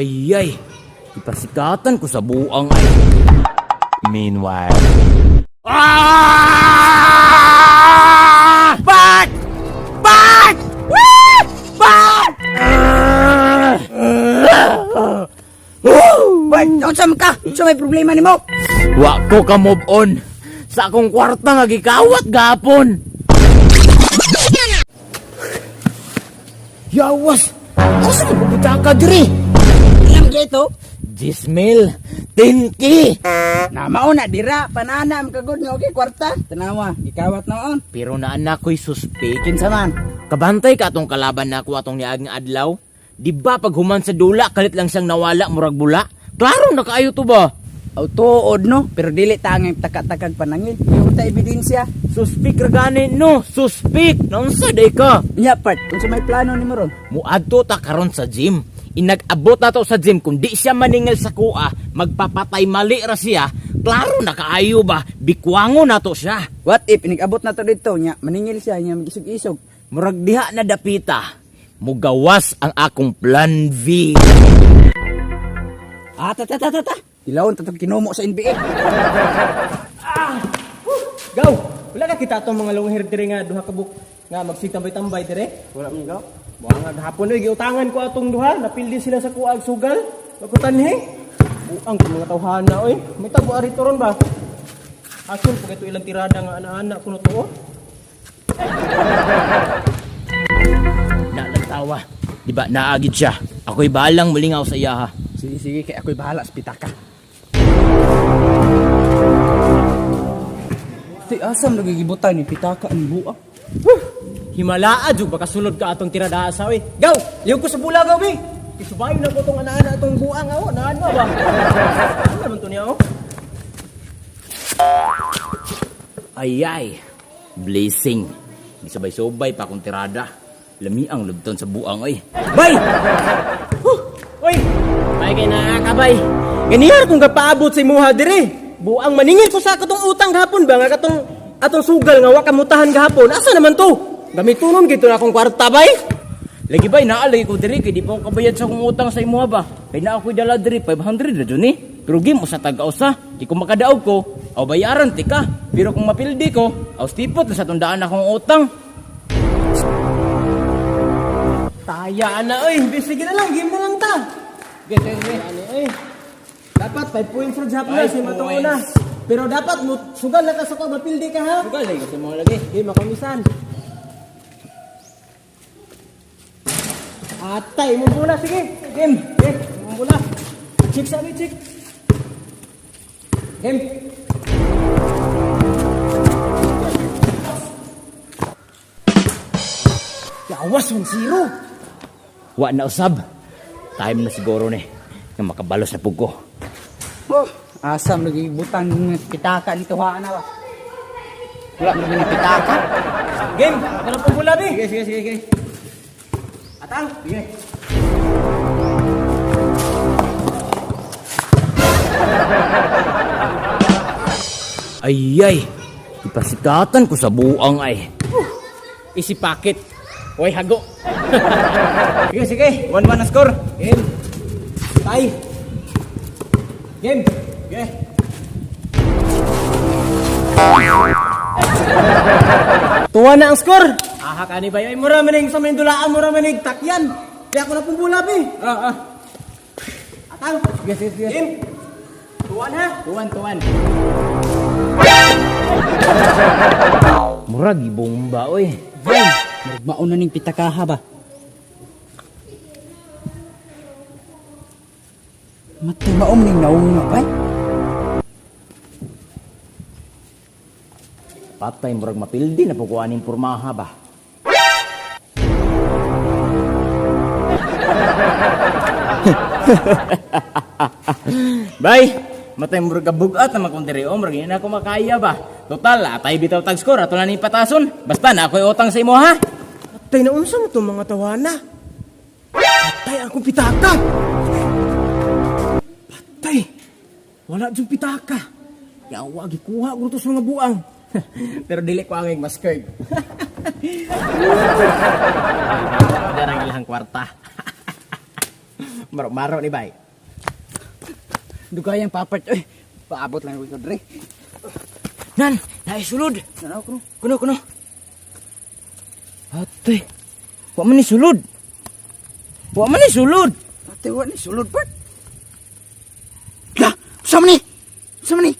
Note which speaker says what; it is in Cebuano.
Speaker 1: Ayay, ipasikatan ko sa buang ay.
Speaker 2: Meanwhile.
Speaker 1: Ah! Bat! Bat! Woo! Bat!
Speaker 3: Bart, unsa man ka? Unsa may problema nimo?
Speaker 1: Wa ko ka move on. Sa akong kwarta nga gikawat gapon. Yawas! Asa mo pupunta ka diri?
Speaker 3: Ilang gito?
Speaker 1: Jismil, tinki!
Speaker 3: Na mauna dira panana am kagud nga okay kwarta. Tanawa, gikawat noon.
Speaker 1: Pero naan na ko'y suspect.
Speaker 3: Kinsa man?
Speaker 1: Kabantay ka atong kalaban na ako atong niaging adlaw. Di ba pag human sa dula, kalit lang siyang nawala, murag bula? Klaro na kaayo to ba?
Speaker 3: Aw tuod no, pero dili ta ang taka-takag panangil. Yung ta ebidensya.
Speaker 1: Suspik ra gani no, suspik. Naunsa day ka?
Speaker 3: Nya part, unsa may plano nimo ron?
Speaker 1: Muadto ta karon sa gym. Inag-abot na to sa gym kung di siya maningil sa kuha, magpapatay mali ra siya. Klaro na kaayo ba? Bikwango na to siya.
Speaker 3: What if inigabot na to dito nya maningil siya nya magisog-isog.
Speaker 1: Murag diha na dapita. Mugawas ang akong plan V.
Speaker 3: Ah, ta ta ta ta ta. Tilawon ta tong kinumo sa NBA.
Speaker 4: Gaw, wala ka kita atong mga long hair dire nga duha ka buk nga magsigtambay-tambay dire. Wala man gaw. Buang nga gahapon oy giutangan ko atong duha, napildi sila sa kuag sugal. Magkutanhi. Buang ko mga tawhana oy. May tabo ari ron ba? Ason pag ito ilang tirada nga ana-ana kuno to. oh.
Speaker 1: Nalagtawa. Di ba naagid siya? Ako'y bahalang mulingaw sa iya ha.
Speaker 3: Sige sige kay ako'y bahala sa pitaka. Ti asam nagigibutan ni pitaka ang buak.
Speaker 4: Himalaa jud baka sulod ka atong tirada sa oy. Gaw, liw ko sa bula gaw bi. Isubayo na ko tong ana-ana atong buang aw, naano ba? Ano naman to niya oh?
Speaker 1: Ayay, blessing. Di sabay-subay pa akong tirada. Lami ang lubton sa buang ay. Bay!
Speaker 4: Oy, bay kay naa ka bay. Ganihar kung kapaabot sa imuha dire. Buang maningil ko sa katong utang gahapon ba nga katong atong sugal nga wa kamutahan gahapon. Asa naman to? Gamitunon gito na akong kwarta bay.
Speaker 1: Lagi bay, naalay ko diri kay di pa ako kabayad sa akong utang sa imuha ba. Kay naa ako'y dala diri 500 na jud ni. Pero game usa taga usa, di ko makadaog ko, aw bayaran ti ka. Pero kung mapildi ko, aw stipot na sa tundaan akong utang.
Speaker 4: Taya na oy, sige na lang, game na lang ta. Sige, sige, sige. Ani oy. Dapat 5 points ra japon na si matong una. Pero dapat mo sugal na ka sa ko mapildi ka ha.
Speaker 1: Sugal lagi sa mga lagi.
Speaker 4: Game ako misan. Atay, mong bola, sige. Game. Sige, mong bola. Check sa amin, check. Game. Yawas, 1-0.
Speaker 1: Wa na usab. Time na siguro ni nga makabalos na pug ko.
Speaker 3: Oh, asam nagigibutan ng pitaka ni tuhaan na ba. Wala man ni pitaka.
Speaker 4: Game. Ano pong bola, bi? Sige, sige, sige, sige. Atang. Sige.
Speaker 1: Ayay, ipasikatan ko sa buang ay.
Speaker 4: Easy pocket. Hoy, hago. Sige, sige.
Speaker 1: 1-1 na score.
Speaker 4: Game. Tay. Game. Sige. Tuwa na ang score. Aha kani ba ay mura maning sa Mendulaan mura maning takyan. Di ako na pong bula bi. Ah ah. Atang.
Speaker 3: Sige sige sige.
Speaker 4: Game. Tuwa na.
Speaker 3: Tuwan tuwan.
Speaker 1: Murag ibomba oy.
Speaker 3: Bay, murag mauna ning pitakaha ba. Matay maom ning naunga bay.
Speaker 1: Patay murag mapildi na pug ko aning pormaha ba. Bay, matay murag kabugat na makong diri o murag hindi na ako makaya ba. Total, atay bitaw tag score ato na ni patason. Basta na ako'y utang sa imo ha.
Speaker 4: Patay na unsa mo tong mga tawana. Patay akong pitaka. Patay. Wala jud pitaka. Yawa gikuha ko to sa mga buang. Pero dili ko angay maskerd. Darang ilang kwarta. Maro-maro ni bay.
Speaker 3: Dugayang papart oy. Paabot lang ko dre.
Speaker 1: Nan, naisulod.
Speaker 3: Nanaw ko.
Speaker 1: Kuno, kuno. Atoy. Wa man ni sulod. Wa man ni sulod.
Speaker 3: Ate wa ni sulod part. Lah, usa man ni. Usa man ni.